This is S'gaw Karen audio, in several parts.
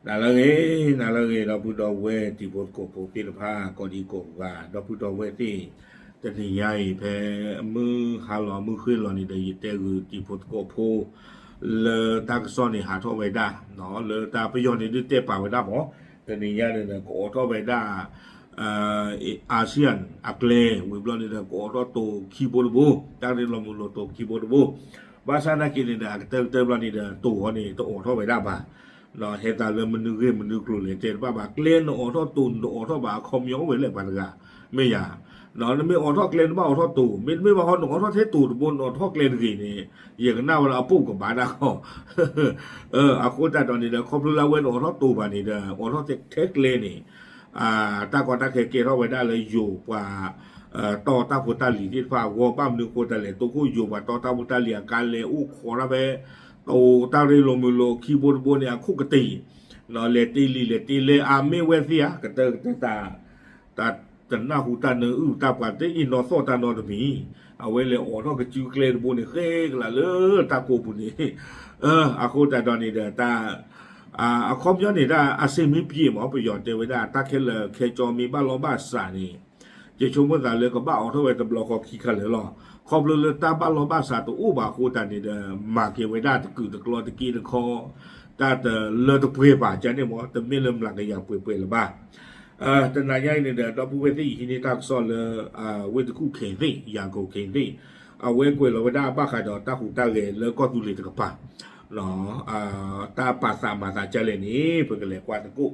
နၤလၢအဂ့ၤ, နၤလၢအဂ့ၤ ဒီပုၢ်ဒီဝဲၢ်တံၤဖိသကိးဖိသ့ၣ်တဖၣ် ကိးဒံကိးဂၤ ဒီပုၢ်ဒီဝဲၢ်သ့ၣ်, တနံၤညါအံၤ ဖဲမုၢ်ဟါလီၤမုၢ်ဃ့ၢ်လီၤန့ၣ်ဒီး ယတဲဂုာ်တံၤဖိသကိးဖိ လၢတၢ်ကစီၣ်န့ၣ်ဟးထီၣ်ဝဲဒၣ်, လၢတၢ်ပယီၤန့ၣ်ဒုးတဲပာ်ဝဲဒၣ်မး, တနံၤညါန့ၣ်ဒီး ကအိးထီၣ်ဝဲဒၣ် ASEAN အကျဲ ဝံၤဘျီန့ၣ်ဒီး ကအိးထီၣ်တိၤခံဘိတဘိ, တၢ်ရ့လိာ်မုာ်လိာ်တိၤခံဘိတဘိ, ဘၣ်ဆၣ်နာ်က့န့ၣ်ဒီး အကတၢၢ်ကတၢၢ်ဘျီန့ၣ်ဒီး တိၤဃီန့ၣ် တအိးထီၣ်ဝဲဒၣ်ဘၣ်, ဟဲသးလၢမနုၤဂ့ၢ်မနုၤကျိၤလဲၣ် တဲတဘၣ်ဘၣ်, ကျဲနအိးထီၣ်တိၤ နတအိးထီၣ်ဘၣ် အခီပညီအိၣ်ဝဲလၢပှၤတဂၤ, မ့ၢ်ယၤ, နမ့ၢ်အိးထီၣ်ကျဲ နဘၣ်အိးထီၣ်တိၤ, မ့တမ့ၢ်ဘၣ်ဃီ နအိးထီၣ်ထဲတိၤတဘိ နအိးထီၣ်ကျဲတဂ့ၤန့ၣ်, ယကနၣ်ဝဲလၢအပိၢ်ကဘၣ်ဒၣ်ဃီ, အဃိသတးဒီးန့ၣ်ဒီး ခီဖျိလၢအဝဲတအိးထီၣ်တိၤဘၣ်န့ၣ်ဒီး အိးထီၣ်ထဲကျဲန့ၣ် တၢ်ကီတၢ်ခဲကဲထီၣ်ဝဲဒၣ်လၢယိၤပှၤ တီတၢ်ဖိတၢ်လံၤသ့ၣ်တဖၣ်အဂီၢ်, ဘၣ်မနုၤအဃိသတးလဲၣ်, တိခိၣ်ယိၤပှၤတီတၢ်ဖိတၢ်လံၤအကါလဲၤအိၣ်ခိးတၢ်ဖဲ တိၤတၢ်ရ့လိာ်မုာ်လိာ်ခံဘိတဘိန့ၣ် အခိၣ်ကတံၢ်, လဲၤတ့လံာ်လဲၤတ့လဲၢ် အါမ့ၢ်ဝဲသ့ၣ်ဧါ, ကတၢၢ်ကတၢၢ်တၢ် တၢ်တနၢ်ဟူတၢ်နၢအုၣ်တၢ်ပှၤတအ့ၣ်နီၣ်သီၣ်တၢ်နီတမံၤ, အဝဲလဲၤအိးထီၣ်ကစုကျဲတဘိန့ၣ် ဃဲကလးလၢတၢ်ကိးပူၤန့ၣ်, အဃိသတးဒီးန့ၣ်ဒီး တၢ် အခီပညီန့ၣ်ဒၣ် အဆင်မ့ၢ်ပျ့ၤမး ပယီၤတဲဝဲဒၣ် တၢ်ခဲလၢာ်ခဲကၠီမ့ၢ်ဘၣ်လီၢ်ဘၣ်စးန့ၣ်, ယဆိကမိၣ်သးလၢကဘၣ်အိးထီၣ်ဝဲတဘျီဃီခံခါလၢာ်လီၤ. ခီဖျိလၢတၢ်ဘၣ်လီၢ်ဘၣ်စးတအိၣ်ဘၣ်အဃိသတးန့ၣ်ဒီး မၤက့ၤဝဲဒၣ်တကုာ်တကျီတက့တခီ, တၢ်တလၢတပှဲၤဘၣ်ကန့ၣ်မး တမ့ၢ်လၢမျးကယၤပှဲၤပှဲၤလၢၤဘၣ်. တနၤညါအံၤန့ၣ်ဒီး ဒီပုၢ်ဝဲၢ်သ့ၣ်အံၤဟံးန့ၢ်တၢ်ကစီၣ်လၢ ဝ့ၢ်တကူၣ်ခ့သ့ၣ် ယၤကိာ်ခ့သ့ၣ်, အဝဲကွဲးလီၤဝဲဒၣ်ဘၣ်ဃးဒီးတၢ်ဟူးတၢ်ဂဲၤလၢကီၢ်သူလ့ၤတကပၤ တၢ်ပာ်သးမၤသးဒ်လဲၣ်န့ၣ် ပကလဲၤကွၢ်သကိး.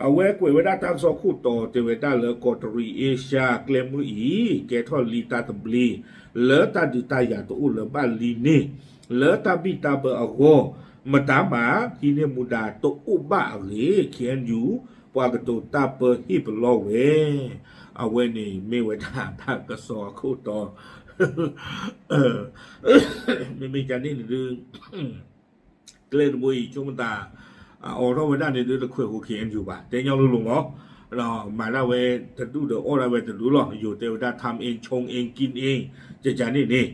အဝဲကွဲးဝဲဒၣ်တၢ်ကစီၣ်ခိၣ်တီတဲဝဲဒၣ်လၢ ကီးတရံးအ့ရှါကျဲမုၢ်အံၤ ကဲထီၣ်လံတၢ်သဘျ့ လၢတၢ်ဒုးတၢ်ယၤတအိၣ်လၢၤဘၣ်လံန့ၣ် လၢတၢ်ဘံၣ်တၢ်ဘၢအဂီၢ် မတၤမးဟံးန့ၢ်မူဒါတအိၣ်ဘၣ်အဂ့ၢ် KNU ပှၤကတိၤတၢ်ပၢဟ့ၣ်ပလီၢ်ဝဲ, အဝဲန့ၣ်မ့ၢ်ဝဲဒၣ်တၢ်ကစီၣ်အခိၣ်တီ မ့မ့ၢ်ကန့ၣ်န့ၣ်ဒုး ကျဲတဘိအံၤ ဆိကမိၣ်သး အိးထီၣ်ဝဲဒၣ်န့ၣ်ဒုး တခွဲးဃီ KNU ဘၣ် တဲညီလိၤလိၤမး, မၤဒၣ်ဝဲတဒူၣ်ဒီးအီၣ်ဒၣ်ဝဲတဒူၣ်လီၤ. ယိၤတဲဝဲဒၣ် ทำเอง ชงเอง กินเอง ကကန့ၣ်န့ၣ်,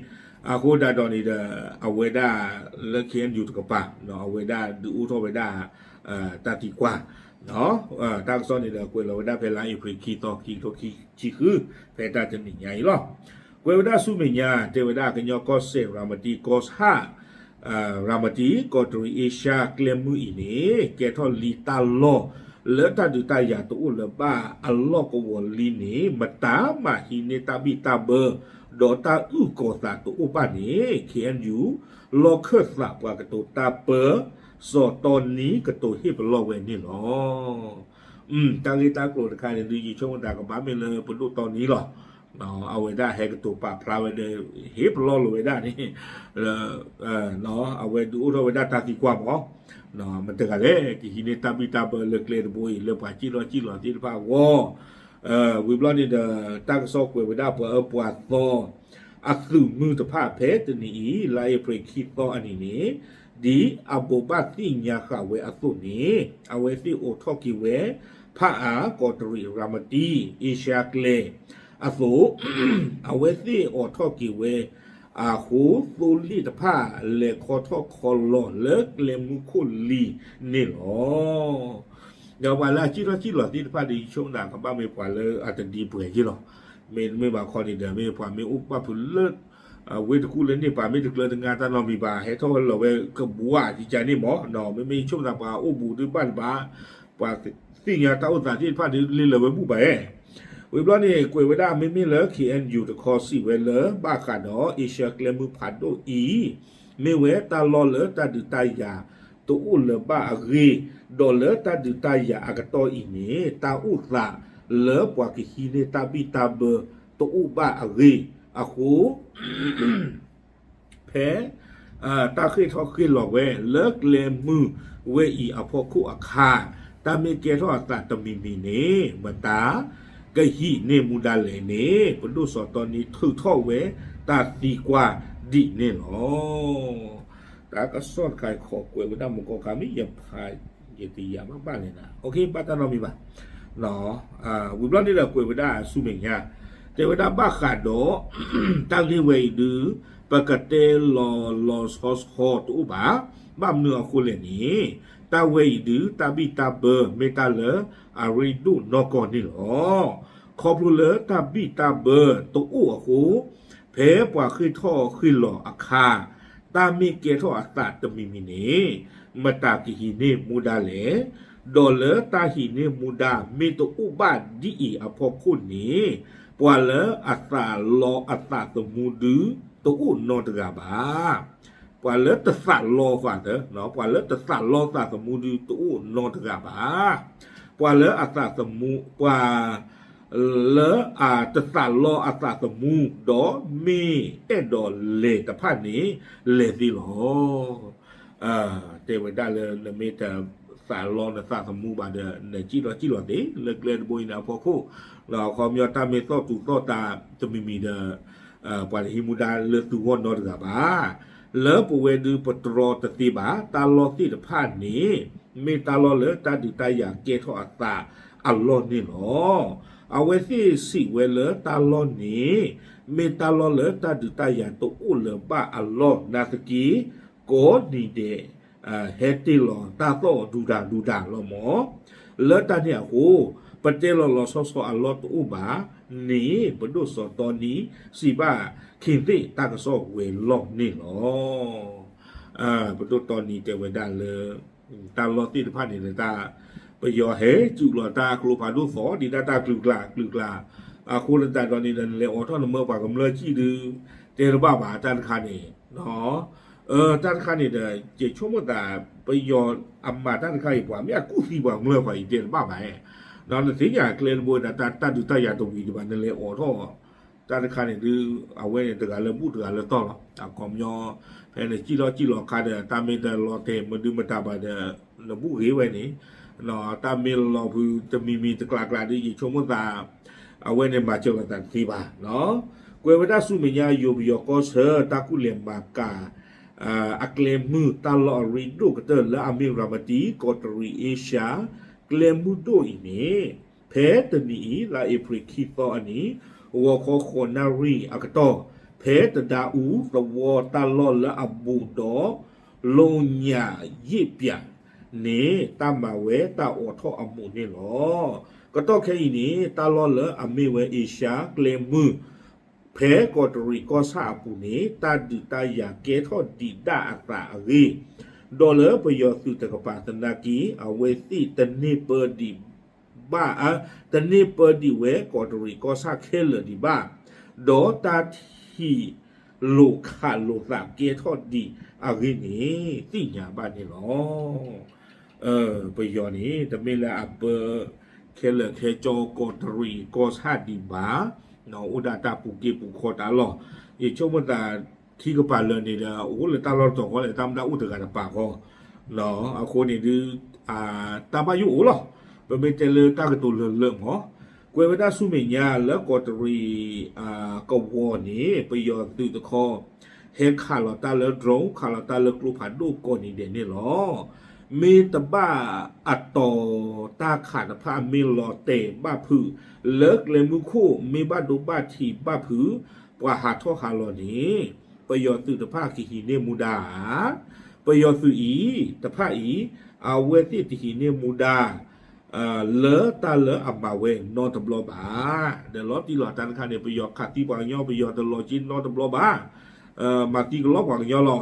အဃိဒၣ်ဒီးန့ၣ်ဒီး အဝဲဒၣ်လၢ KNU တကပၤ အဝဲဒၣ်ဒုးအိၣ်ထီၣ်ဝဲဒၣ် တၢ်သံကွၢ် တၢ်ကစီၣ်န့ၣ်ဒီး ကွဲးလီၤဝဲဒၣ်ဖဲလါအ့ဖြ့ၣ်ခံသီ ခံကထိခံဆံဃု ဖဲတၢ်တနံၤညါအံၤလီၤ. ကွဲးဝဲဒၣ်ဆူမဲာ်ညါ တဲဝဲဒၣ်ကညီကီၢ်စဲၣ် ရၤမတံကီၢ်ဆၣ် ရၤမတံ ကီးတရံးအ့ရှါကျဲမုၢ်အံၤန့ၣ် ကဲထီၣ်လံတၢ်လီၢ် လၢတၢ်ဒုးတၢ်ယၤတအိၣ်လၢၤဘၣ်အလီၢ်ကဝီၤလံန့ၣ် မတၤမၤဟံးန့ၢ်တၢ်ဘံၣ်တၢ်ဘၢ ဒီးတၢ်အုၣ်ကီၤသးတအိၣ်ဘၣ်န့ၣ် KNU လီၢ်ခၢၣ်သးပှၤကတိၤတၢ်ပၢ စီၤတီနံကတိၤဟ့ၣ်ပလီၢ်ဝဲန့ၣ်လီၤ. တၢ်ဂ့ၢ်တၢ်ကျိၤတခါန့ၣ်ဒုး ယဆိကမိၣ်သးကဘၣ်မ့ၢ်လၢပဒိၣ်တီနံလီၤ. အဝဲဒၣ်ဟဲကတိၤပာ်ဖျါဝဲဒီး ဟ့ၣ်ပလီၢ်လိာ်ဝဲဒၣ်န့ၣ် အဝဲဒုးအိၣ်ထီၣ်ဝဲဒၣ်တၢ်သံကွၢ်မး, မတၤတဂၤလဲၣ် ကဟံးန့ၢ်တၢ်ဘံၣ်တၢ်ဘၢလၢကျဲတဘိအံၤ လၢပှၤစံၣ်လီၤစံၣ်လီၤသ့ၣ်တဖၣ်အဂီၢ်, ဝံၤဘျီန့ၣ်ဒီး တၢ်ကစီၣ်ကွဲးဝဲဒၣ်ပှၤအၢပှၤသီ အသုးမုၢ်တဖၣ်ဖဲတနံၤအံၤ လါအ့ဖြ့ၣ်ခံသီအနံၤန့ၣ် ဒ်အဘိးဘၣ်သ့ၣ်ညါဃာ်ဝဲအသိးန့ၣ် အဝဲသ့ၣ်အိးထီၣ်က့ၤဝဲ ဖးအၣ် ကီးတရံး ရၤမတံ အ့ရှါကျဲ အသိး အဝဲသ့ၣ်အိးထီၣ်က့ၤဝဲ အဃိသိလ့ၣ်တဖၣ် လဲၤခီထီၣ်ခီလီၤလၢကျဲမုၢ်ခိၣ်လံန့ၣ်လီၤ. ဒီးပှၤလၢအစံၣ်ထီၣ်စံၣ်လီၤသ့ၣ်တဖၣ်ဒီး ယဆိကမိၣ်သးကဘၣ်မ့ၢ်ပှၤလၢအတဒံပှဲၤက့လီၤ. မ့တမ့ၢ်ဘၣ်ခီန့ၣ်ဒီး မ့ၢ်ပှၤမ့ၢ်အိၣ်ဘၣ်ဖုးလၢ ဝ့ၢ်တကူၣ်လၢန့ၣ် ပှၤမ့ၢ်တကျၢၤတငါတၢ်နီတမံၤဘၣ် ဟဲထီၣ်ဝဲလီၤဝဲကဘှါကကန့ၣ်မး, မ့မ့ၢ်ယဆိကမိၣ်သးပှၤအိၣ်ဘူးဒုးဘၣ်တဘၣ်, ပှၤသ့ၣ်ညါတၢ်အိၣ်သးသ့ၣ်တဖၣ်ဒုးလ့လၢာ်ဝဲဘူၣ်ဘၣ်ဧါ. ဝံၤဘျီန့ၣ် ကွဲးဝဲဒၣ်မ့မ့ၢ်လၢ KNU တခီစံးဝဲလၢ ဘၣ်ဃးဒီးအ့ရှါကျဲမုၢ်ဖးဒိၣ်အံၤ မ့ၢ်ဝဲတၢ်လီၢ်လၢတၢ်ဒုးတၢ်ယၤတအိၣ်လၢၤဘၣ်အဂ့ၢ်, ဒီးလၢတၢ်ဒုးတၢ်ယၤအကတီၢ်အံၤန့ၣ် တၢ်အိၣ်သးလၢပှၤကဟံးန့ၢ်တၢ်ဘံၣ်တၢ်ဘၢတအိၣ်ဘၣ်အဂ့ၢ်အဃိ ဖဲ တၢ်ဃ့ၢ်ထီၣ်ဃ့ၢ်လီၤဝဲလၢကျဲမုၢ်ဝဲအံၤအဖီခိၣ်အခါ တၢ်မ့ၢ်ကဲထီၣ်အသးတမံၤမံၤန့ၣ် မတၤကဟံးန့ၢ်မူဒါလဲၣ်န့ၣ် ပဒိၣ်စီၤတီနံထုးထီၣ်ဝဲတၢ်သံကွၢ်ဒ်န့ၣ်လီၤ. တၢ်ကစီၣ်တခါခိးကွဲးဝဲဒၣ်မကီၢ်ခါမ့ၢ်ယဖး ယတယၤဘၣ်ဘၣ်လဲၣ်နၤ ဘၣ်တၢ်နီတမံၤဘၣ်. ဝံၤဘျီန့ၣ်ဒီးကွဲးဝဲဒၣ်ဆူမဲာ်ညါ တဲဝဲဒၣ်ဘၣ်ဃးဒီး တၢ်ဂ့ၢ်ဝဲအံၤဒုး ပကတဲလီၤလီၤဆီဆီတအိၣ်ဘၣ်. ဘၣ်မနုၤအဃိလဲၣ်န့ၣ် တၢ်ဝဲအံၤဒုး တၢ်ဘံၣ်တၢ်ဘၢမ့ၢ်တၢ်လၢအရ့ဒိၣ်နီၢ်ကီၢ်န့ၣ်လီၤ. ခီဖျိလၢတၢ်ဘံၣ်တၢ်ဘၢတအိၣ်အဃိ ဖဲပှၤဃ့ၢ်ထီၣ်ဃ့ၢ်လီၤအခါ တၢ်မ့ၢ်ကဲထီၣ်အသးတမံၤမံၤန့ၣ် မတၤကဟံးန့ၢ်မူဒါလဲၣ်. ဒီးလၢတၢ်ဟံးန့ၢ်မူဒါမ့ၢ်တအိၣ်ဘၣ်ဒ်အံၤအဖီခိၣ်န့ၣ် ပှၤလၢအသးလီအသးသမူဒုတအိၣ်နီတဂၤဘၣ်. ပှၤလၢတသးလီသး, ပှၤလၢတသးလီသးသမူဒုတအိၣ်နီတဂၤဘၣ်. ပှၤလၢအသးသမူ, ပှၤလၢအတသးလီအသးသမူ ဒီးမ့ၢ်အဲၣ်ဒိးလဲၤတဖၣ်န့ၣ် လဲၤသ့လီၤ. တဲဝဲဒၣ်လၢနမ့ၢ်တသးလီနသးသမူဘၣ်ဒီး နစံၣ်လီၤစံၣ်လီၤသ့ လၢကျဲတဘိအံၤန့ၣ်အဖီခိၣ်, ဒီးအခီပညီတၢ်မ့ၢ်သီၣ်တူၤသီၣ်တၢ်တမံၤမံၤဒီး ပှၤတဟံးမူဒါလၢသုဂီၢ်နီတဂၤဘၣ်. လၢပဝဲဒုးပတြီတသ့ဘၣ် တၢ်လီၢ်သ့ၣ်တဖၣ်န့ၣ် မ့ၢ်တၢ်လီၢ်လၢတၢ်ဒုးတၢ်ယၤကဲထီၣ်အသးအလီၢ်န့ၣ်လီၤ. အဝဲသ့ၣ်စံးဝဲလၢတၢ်လီၢ်န့ၣ် မ့ၢ်တၢ်လီၢ်လၢတၢ်ဒုးတၢ်ယၤတအိၣ်လၢၤဘၣ်အလီၢ်နာ်သက့ ကိးနံၤဒဲး ဟဲတ့ၢ်လီၤတၢ်သီၣ်ဒူဒၤဒူဒၤလီၤမၢ်. လၢတၢ်န့ၣ်အဃိ ပတဲလီၤလီၤဆီဆီအလီၢ်တအိၣ်ဘၣ် န့ၣ် ပဒိၣ်စီၤတီနံ စံးဘၣ်ခ့သ့ၣ်တၢ်ကစီၣ်ဝဲၤလီၢ်န့ၣ်လီၤ. ပဒိၣ်တီနံတဲဝဲဒၣ်လၢ တၢ်လီၢ်သ့ၣ်တဖၣ်န့ၣ်လၢတၢ် ပယီၤဟဲစူးလီၤတၢ်ကျိဖးဒိၣ်သီၣ်ဒံးတၢ်တၢ်ကျူၤကျါကျူၤကျါ, အဃိသတးဒီးန့ၣ်ဒီး နလဲၤအိးထီၣ်နမၢပှၤကမျၢၢ်စံၣ်ဒုး တဲတဘၣ်ဘၣ်တၢ်တခါန့ၣ် တၢ်တခါန့ၣ်ဒီး ယဆိကမိၣ်သး ပယီၤအမၤတၢ်တခါအံၤ ပှၤမ့ၢ်အကူၣ်သံပှၤကမျၢၢ်ပှၤအံၤတဲတဘၣ်ဘၣ်, နသ့ၣ်ညါကျဲတဘိဒီး တၢ်ဒုးတၢ်ယၤတဝံၤဒံးဘၣ် နလဲၤအိးထီၣ် တၢ်တခါန့ၣ်ဒုး အဝဲန့ၣ်တဂၤလၢဘူၣ်တဂၤလၢတီၢ်လီၤ. အခီပညီ ဖဲနစံၣ်လီၤစံၣ်လီၤခါဒီး တၢ်မ့ၢ်တလီၤတဲာ်မဒုမတၤဘၣ်ဒီး နဘူၣ်ဂ့ၤဝဲန့ၣ် တၢ်မ့ၢ်လီၤဖုးတမံၤမံၤတကျးကျးဒုး ယဆိကမိၣ်သး အဝဲန့ၣ်မၤစၢၤလိာ်သးတသ့ဘၣ်. ကွဲးဝဲဒၣ်ဆူမဲာ်ညါ ယိၤပယီၤကီၢ်ဆၢ တၢ်ကူၣ်လဲၤမၤကၤ အကျဲမုၢ်တၢ်လီၢ်အရ့ဒိၣ်ကတၢၢ်လၢအမ့ၢ်ရၤမတံ ကီးတရံးအ့ရှါ ကျဲမုၢ်ဒိၣ်အံၤန့ၣ် ဖဲတနံၤအံၤ လါအ့ဖြ့ၣ်ခံသီအနံၤ ဂီၤခီဃိးနၣ်ရံၣ်အကတီၢ် ဖဲတဒါအူသဝီတၢ်လီၢ်လၢအဘူးဒီး လိညၣ်ယ့ၣ်ပၠးန့ၣ် တၢ်မၤဝဲတၢ်အိးထီၣ်အမူးန့ၣ်လီၤ. ကတီၢ်ခဲအံၤန့ၣ် တၢ်လီၢ်လၢအမ့ၢ်ဝဲအ့ရှါကျဲမုၢ် ဖဲကီးတရံးကီၢ်ဆၣ်အပူၤန့ၣ် တၢ်ဒုးတၢ်ယၤကဲထီၣ်ဒံးဒၣ်အသးအဂ့ၢ်, ဒီးလၢပယီၤသုးတကပၤသနာ်က့ အဝဲသ့ၣ်တန့ၢ်ပၢဒံးဘၣ်, တန့ၢ်ပၢဒံးဝဲကီးတရံးကီၢ်ဆၣ်ခဲလၢာ်ဒံးဘၣ်, ဒီးတၢ်ထံၣ်လိာ်ခးလိာ်သးကဲထီၣ်ဒံးအဂ့ၢ်န့ၣ် သ့ၣ်ညါဘၣ်န့ၣ်လီၤ. ပယီၤန့ၣ် တမ့ၢ်လၢအပၢ ခဲလၢာ်ခဲဆ့ကီးတရံးကီၢ်ဆၣ်ဒံးဘၣ်, အိၣ်ဒၣ်တၢ်ပူၤက့ပူၤခီတၢ်လီၢ်, ယဆိကမိၣ်သး ခံကပၤလၢာ်န့ၣ်ဒီး အိၣ်လၢတၢ်လီၢ်တတီၤဃီလဲၣ် တၢ်မတၤအိၣ်တဂၤတပၤဃီ, အဃိန့ၣ်ဒုး တၢ်ဘၣ်ယိၣ်အိၣ်လီၤ. ပမ့ၢ်တဲလၢတၢ်ကတိၤလၢာ်လၢာ်မၢ်, ကွဲးဝဲဒၣ်ဆူမဲာ်ညါလၢကီးတရံး ကဝီၤန့ၣ် ပယီၤသုးတခီ ဟဲခးလီၤတၢ်လၢ drone ခးလီၤတၢ်လၢကျိဖးဒိၣ်ကိးနံၤဒဲးန့ၣ်လီၤ. မ့ၢ်တဘၣ်အတီၤတၢ်ခးတဖၣ်မ့ၢ်လီၤတဲာ်ဘၣ်ဖုး လၢကျဲမုၢ်ခိၣ်မ့ၢ်ဘၣ်ဒိဘၣ်ထံးဘၣ်ဖုး ပှၤဟးထီၣ်ဟးလီၤန့ၣ် ပယီၤသုးတဖၣ်ကဟံးန့ၢ်မူဒါဧါ, ပယီၤသုးအံၤတဖၣ်အံၤ အဝဲသ့ၣ်တဟံးန့ၢ်မူဒါ လၢတၢ်လၢအမၤဝဲနီတဘျီဘၣ်. ဒီးလီၤတံၢ်လီၤတၢ်တခါန့ၣ် ပယီၤခးသံပှၤကညီ ပယီၤတလီၤက့နီတဘျီဘၣ်. မၤသံကလီပှၤကညီလီၤ.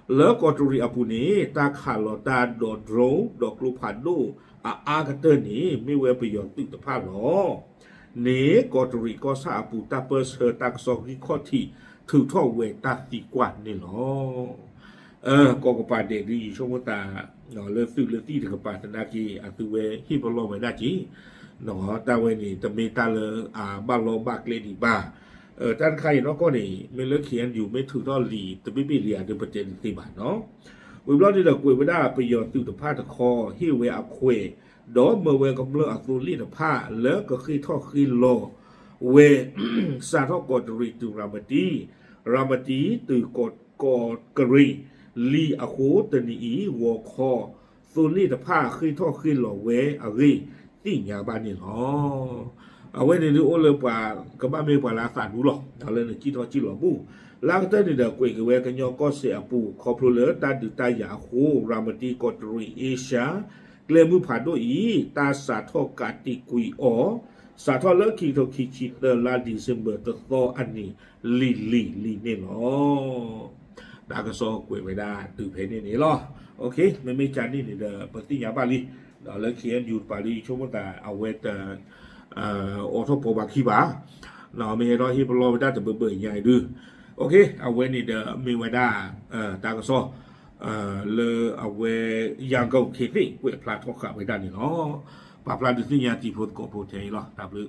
လၢကီးတရံးအပူၤန့ၣ် တၢ်ခးလီၤတၢ်ဒီး drone ဒီးကျိဖးဒိၣ်အအါကတၢၢ်န့ၣ် မ့ၢ်ဝဲပယီၤသုးတဖၣ်လီၤ. န့ၣ်ကီးတရံးကီၢ်ဆၣ်အပူၤ တၢ်ပၢၢ်ဆၢတၢ်ကစီၣ်ဂံၢ်ခီၣ်ထံး ထုးထီၣ်ဝဲတၢ်သံကွၢ်န့ၣ်လီၤ. ကီးကပၤဒဲးဒုး ယဆိကမိၣ်သး လၢသုးလၢသံၣ်တကပၤသနာ်က့ အသုဝဲဟ့ၣ်ပလီၢ်ဝဲဒၣ်က့ၤ, တၢ်ဝဲန့ၣ် တမ့ၢ်တၢ်လၢအဘၣ်လီၢ်ဘၣ်ကျဲဒံးဘၣ်. တၢ်တခါအံၤနီၢ်ကီၢ်န့ၣ် မ့ၢ်လၢ ခ့ၣ်အဲၣ်ယူၣ် မ့ၢ်ထုးထီၣ်လံာ်တဘ့ၣ်ဘ့ၣ်လံဧါဒုး ပတဲတသ့ဘၣ်နီၤ. ဝံၤဘျီဒုးဒီး ကွဲးဝဲဒၣ်ပယီၤသုးတဖၣ်တခီ ဟ့ၣ်ဝဲအခွဲး ဒီးမၢဝဲကမျၢၢ်အသိလ့ၣ်တဖၣ် လၢကဃ့ၢ်ထီၣ်ဃ့ၢ်လီၤဝဲ စးထီၣ်ကီးတရံးတုၤရၤမတံ, ရၤမတံတုၤကီးတရံး လံအဃိ တနံၤအံၤ ဂီၤခီ သိလ့ၣ်တဖၣ်ဃ့ၢ်ထီၣ်ဃ့ၢ်လီၤဝဲအဂ့ၢ် သ့ၣ်ညါဘၣ်န့ၣ်လီၤ. အဝဲန့ၣ်ဒုးအိၣ်လၢပှၤကဘၣ်မ့ၢ်ပှၤလၢအသးဒူလီၤ ဒီးလၢနစံၣ်ထီၣ်စံၣ်လီၤဘူၣ်, လၢအကတၢၢ်န့ၣ်ဒီး ကွဲးက့ၤဝဲကညီကီၢ်စဲၣ်အပူၤ ခီဖျိလၢတၢ်ဒုးတၢ်ယၤအဃိ ရၤမတံကီးတရံးအ့ရှါ ကျဲမုၢ်ဖးဒိၣ်အံၤ တၢ်စးထီၣ်ကးတံာ်ကွံာ်အီၤ စးထီၣ်လၢခံကထိခံဆံသၢလါ December တသီအနံၤ လံၤလံၤလံၤန့ၣ်လီၤ. တၢ်ကစီၣ်ကွဲးဝဲဒၣ်တုၤဖဲန့ၣ်န့ၣ်လီၤ. မ့မ့ၢ်ကန့ၣ်န့ၣ်ဒီး ပသ့ၣ်ညါဘၣ်လံ, ဒီးလၢ ခ့ၣ်အဲၣ်ယူၣ် တပၤလံ ယဆိကမိၣ်သး အဝဲတ အိးထီၣ်ပိာ်ဘၣ်ခံဘၣ်, မ့ၢ်ဟဲထီၣ်ဟ့ၣ်ပလီၢ်ဝဲဒၣ်တဘျီဘျီညါအံၤဒုး, အဝဲန့ၣ်ဒီးမ့ၢ်ဝဲဒၣ် တၢ်ကစီၣ် လၢအဝဲ ယၤကိာ်ခ့သ့ၣ် ကွဲးဖျါထီၣ်ဃာ်ဝဲဒၣ်န့ၣ်လီၤ. ပာ်ဖျါဒုးသ့ၣ်ညါတံၤဖိသကိးဖိထဲအံၤလီၤ. တၢ်ဘျုး